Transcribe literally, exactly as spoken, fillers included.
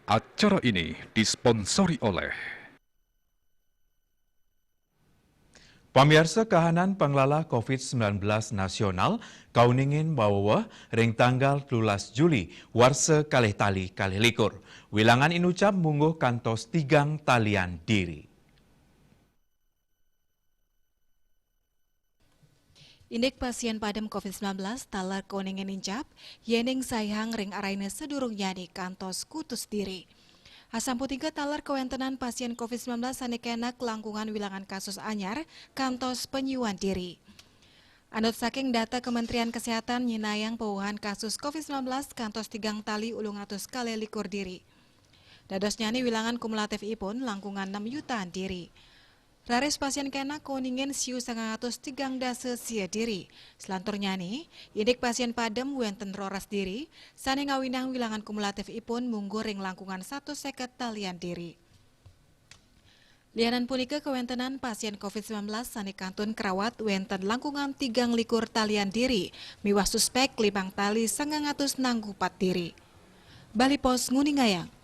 Acara ini disponsori oleh Pamiarsa, kahanan panglala covid sembilan belas nasional kauningin maweweh ring tanggal telulas Juli warsa kalih tali kalih likur. Wilangan inucap mungguh kantos tigang talian diri. Indik pasien padem covid sembilan belas taler kauningin inucap, yening saihang ring araina sadurungnyane kantos kutus diri. Asapunika taler kawentenan pasien covid sembilan belas sane kenak langkungan wilangan kasus anyar kantos panyuan diri. Anut saking data Kementerian Kesehatan nyinayang pawuhan kasus covid sembilan belas kantos tigang tali ulung atus kalih likur diri. Dadosnyane wilangan kumulatifipun langkungan nem yutaan diri. Raris pasien kenak kauningin siu sangang atus tigang dasa sia diri. Selanturnyane, indik pasien padem wenten roras diri, sane ngawinang wilangan kumulatifipun mungguh ring langkungan satus seket talian diri. Lianan punika, kawentenan pasien covid sembilan belas sane kantun karawat wenten langkungan tigang likur talian diri, miwah suspek limang tali sangang atus nanggu pat diri. Bali Post nguningayang.